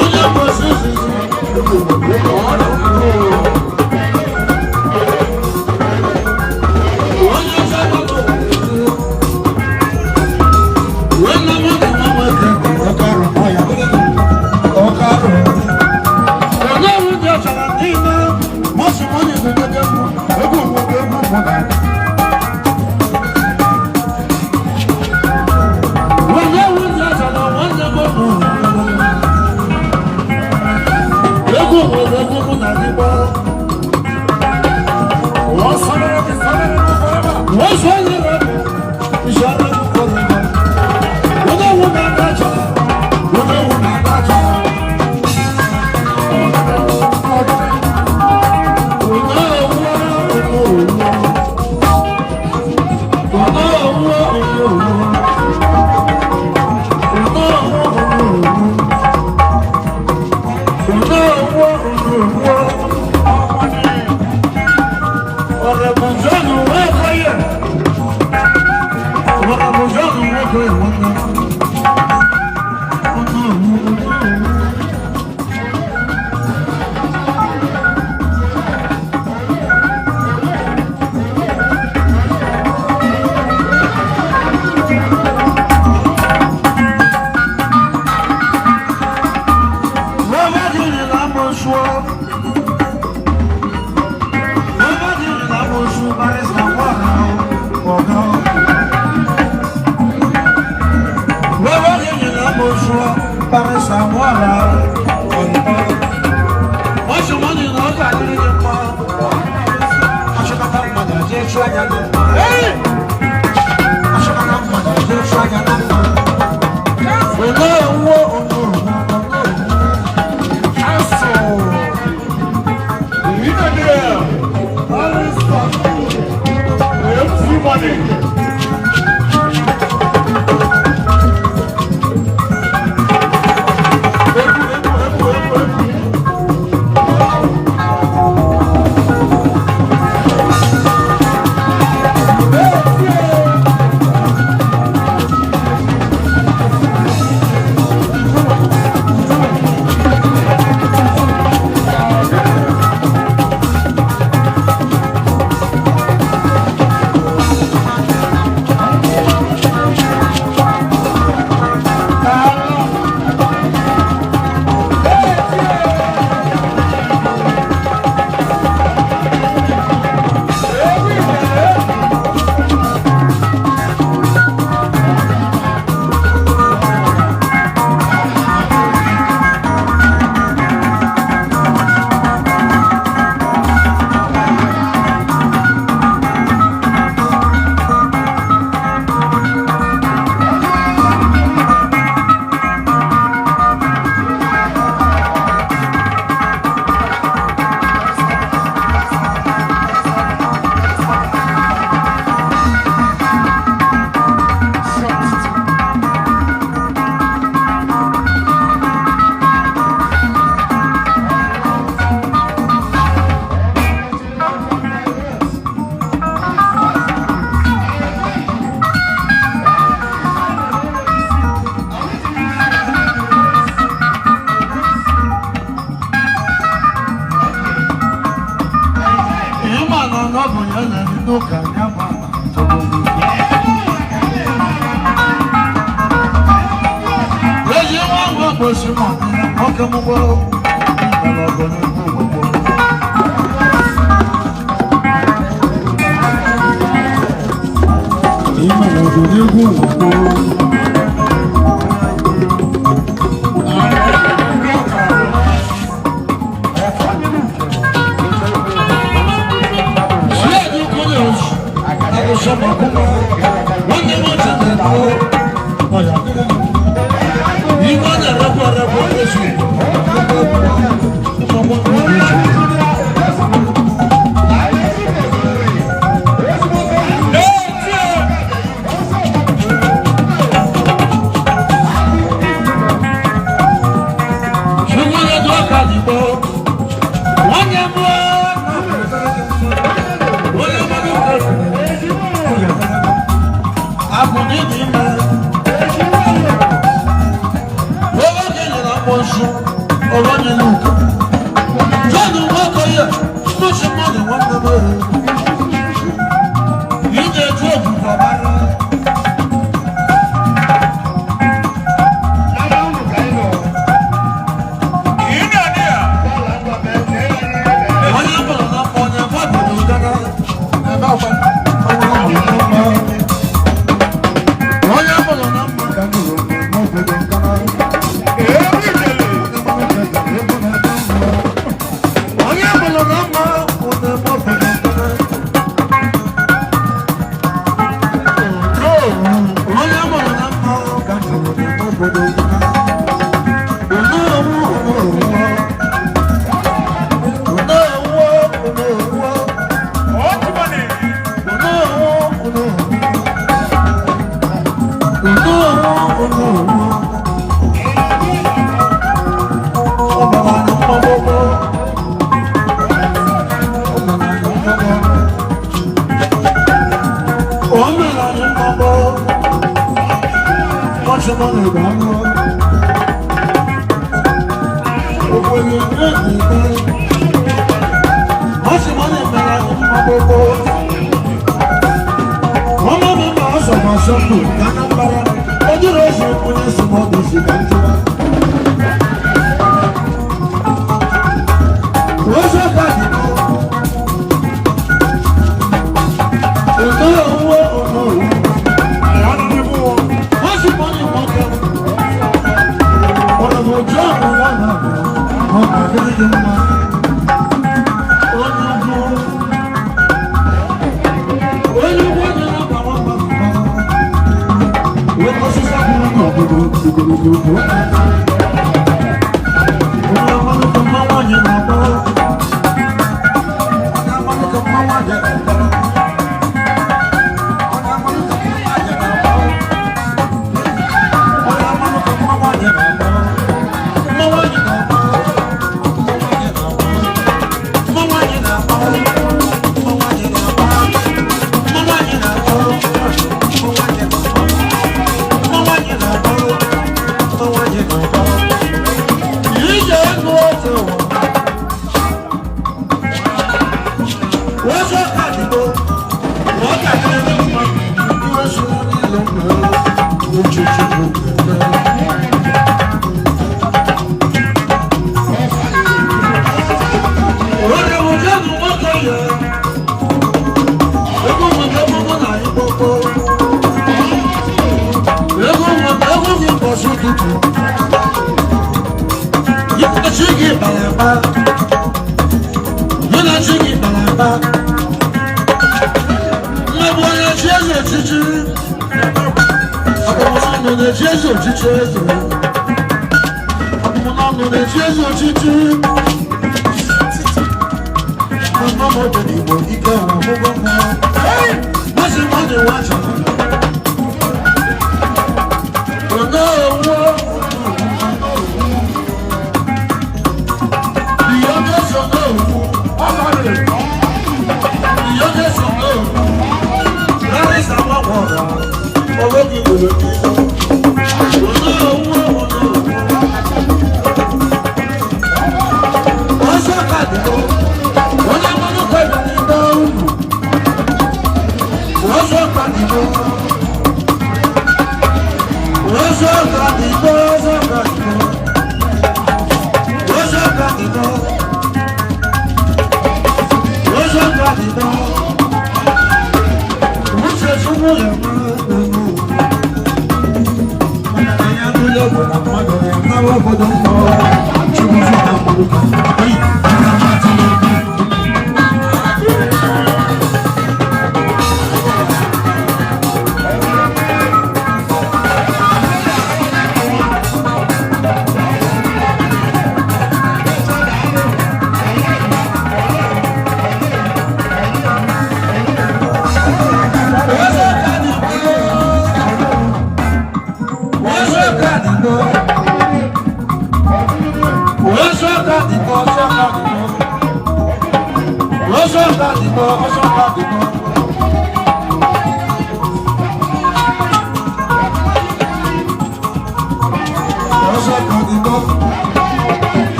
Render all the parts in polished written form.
Onye mgbasa izizi onye ọcha nwanne m dị nwa nwoke ọkarụ ọya ọkarụ onye ọrụ ndị ọchara niile mọsụ onye na-edebe egwu egwu nwere egwu mụ na onye ọrụ ndị ọchara nwanne m bụ egwu nwere egwu mụ na gị gbaa. Wọ́n sọ̀rọ̀ sọ̀rọ̀ forever. Wọ́n sọ yẹn rẹ̀ ìṣòro kò ní bọ̀. Wọ́n náà wọ́n náà dájà. Wọ́n náà wọ́n náà dájà. Wọ́n náà wọ́n wọ́n. Wọ́n náà wọ́n wọ́n. Wọ́n náà wọ́n wọ́n. Wọ́n náà wọ́n wọ́n. Ọ̀rẹ́ bùjọ́nù wọ́n kọ́ yẹ. Ọ̀rẹ́ bùjọ́nù wọ́n kọ́ yẹ wọ́n náà. MC Money. Egwu, egwu, egwu, egwu, egwu. Ịma na ọ bụ ya na ndị ụka ya ma Eji nwa nwa gbosi ma nwoke m gboo mana ọgọ n'egwu gbogbo. Ịma na ọgọ n'egwu gbogbo. Oṣù ọ̀rọ̀ yẹn lù. Jọ́ọ̀nù Nwakoye, mọ̀ṣẹ̀ mọ́nì wọ́n mọ̀ mọ́. Yìí na-eju ògùnkùn ọ̀bára. Onye bụrụ na mkpọ onye mmadụ na ụdara ebe akwa ọnwa ahụ na mma. Onye bụrụ na mma ka nụrụ n'obodo nkara. Onye bụrụ na mma onye obodo nkara. Onye bụrụ na mma ka nụrụ n'obodo nkara.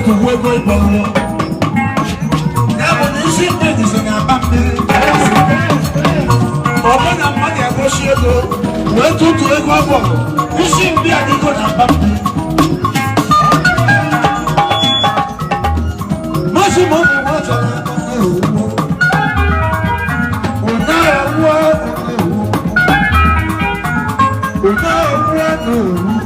Tụtụgbu ego ịbọrọ ya bụ na isi mbe dịzi na aba mmiri. Ọ bụ na mmadụ egosi ego wee tụtụ ego ọ bọrọ, isi mbe adịgo na aba mmiri. Masị m obi nwa chọrọ ewu ụna ewu ewu ụna ewu ewu.